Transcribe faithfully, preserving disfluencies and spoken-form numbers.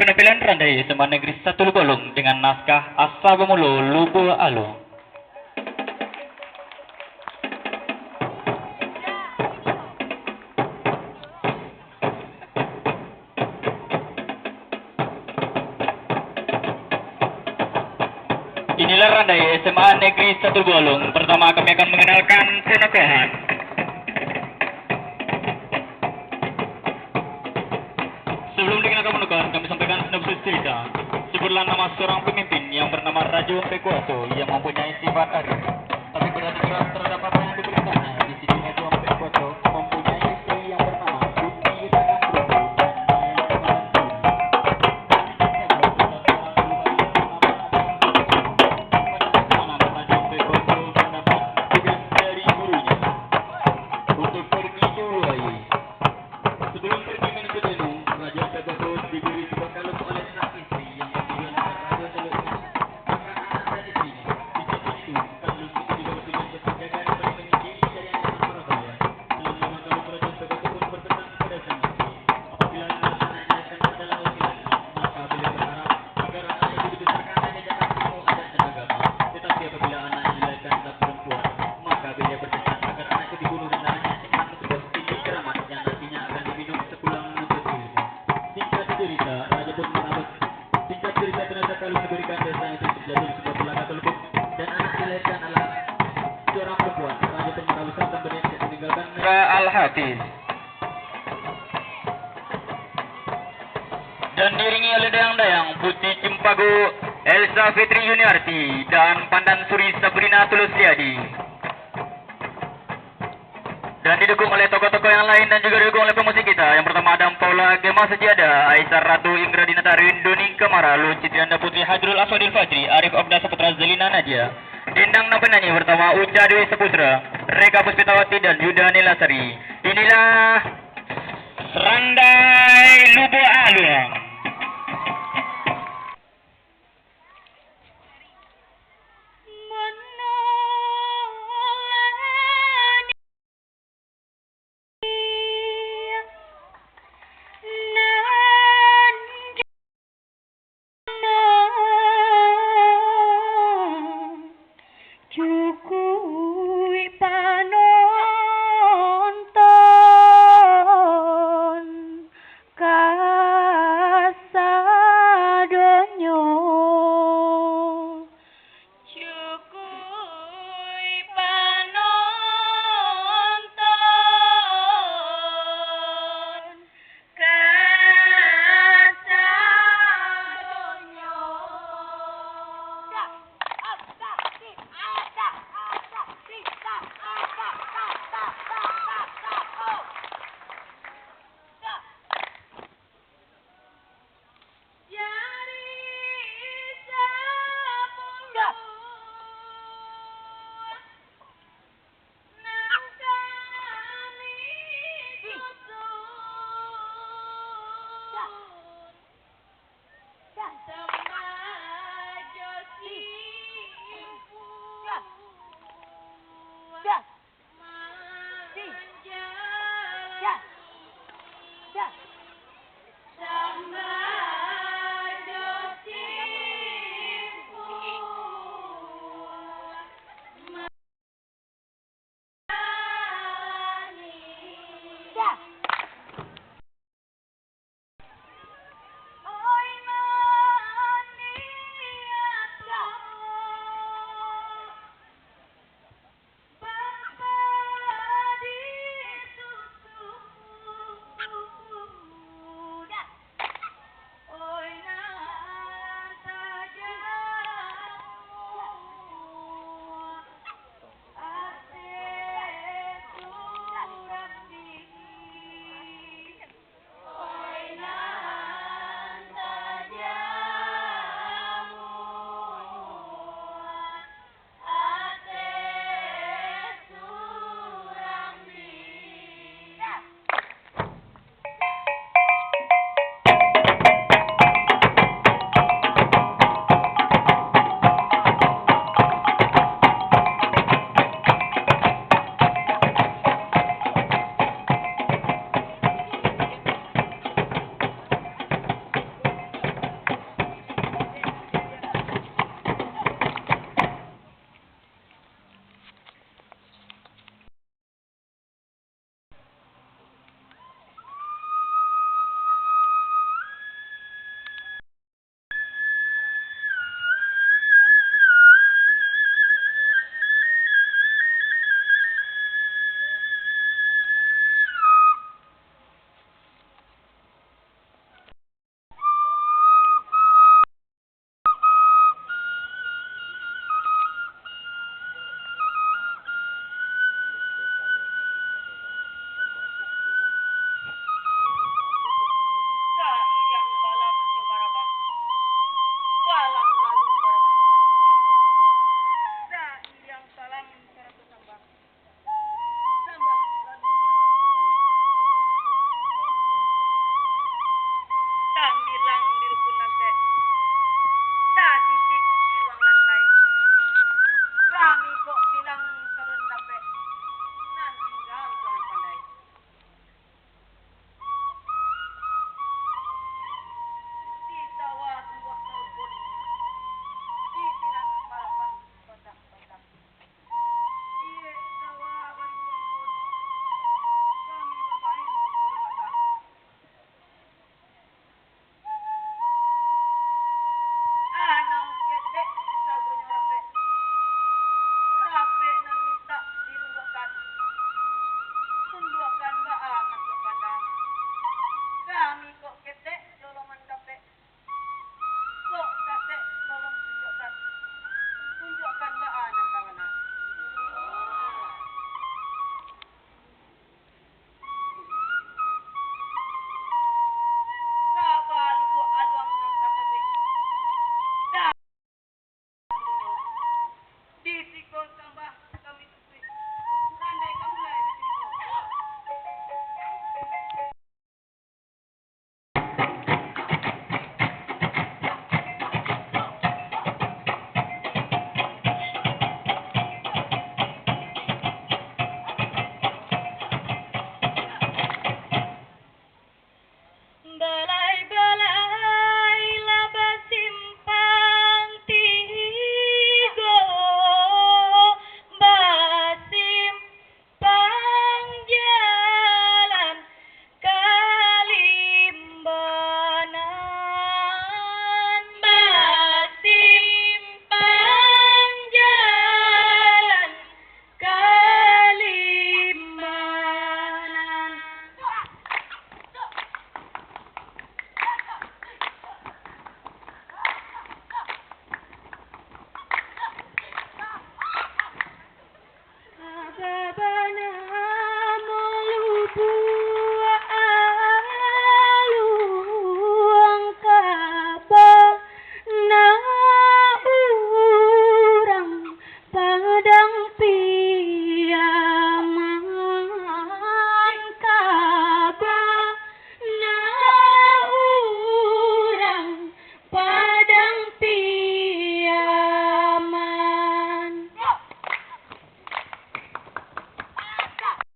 Penampilan Randai S M A Negeri Satu Lubuak Along dengan naskah Asa Bamulo Lubuak Along. Inilah Randai S M A Negeri Satu Lubuak Along. Pertama, kami akan mengenalkan ponokohan. Sebelum dikenalkan ponokohan, kami sampaikan sinopsis cerita. Sebutlah nama seorang pemimpin yang bernama Rajo Ampek Kuaso yang mempunyai sifat arif. Tapi berat keras terhadap apa yang diperintahnya. Di sisi Rajo Ampek Kuaso mempunyai istri yang bernama Gusti Rakan Rumput dan Naya Palantur. Pada malam, Rajo Ampek Kuaso mendapat tugas dari gurunya untuk pergi dulu air. Sebelum pergi menuntut ilmu, Rajo Ampek Kuaso diberi sebuah kalung oleh sang istri yang bertujuan agar Rajo Ampek Kuaso akan anak dan istrinya. Di samping itu, kalung itu juga bertujuan untuk menjaga dan melindungi diri dari ancaman marabahaya. Dalam lima kalung, Rajo Ampek Kuaso pun berpesan kepada sang istri, apabila anak-anaknya akan adalah laki-laki, maka beliau berharap agar anak itu dibesarkan dan diajarkan ilmu adat dan agama. Tetapi apabila anak yang dilahirkan adalah perempuan, maka beliau berpesan agar anak itu dibunuh dan darahnya disimpan untuk bukti keramat yang nantinya akan diminum sepulang menuntut ilmu. Singkat cerita, Rajo pun mengabus-, singkat cerita, ternyata kalung diberikan desa itu jatuh di sebuah telaga Telukuk, dan anak dilahirkan adalah seorang perempuan. Rajo pun mengabuskan dan berniat untuk meninggalkan Putra Al-Hafiz. Dan diiringi oleh dayang-dayang Putih Cimpago, Elsa Fitri Yuniarti, dan Pandan Suri Sabrina Tulus Liadi. Dan didukung oleh tokoh-tokoh yang lain dan juga didukung oleh pemusik kita. Yang pertama ada Paula Gema Sajiada, Aisyah Ratu Inggradinata, Rinduni Kamara, Luci Trianda Putri, Hajrul Aswadil Fajri, Arif Abda Saputra, Zelina Nadia. Dendang dan penyanyi pertama Uca Dwi Saputra, Reka Puspitawati dan Yuda Nilasari. Inilah Randai Lubuak Along.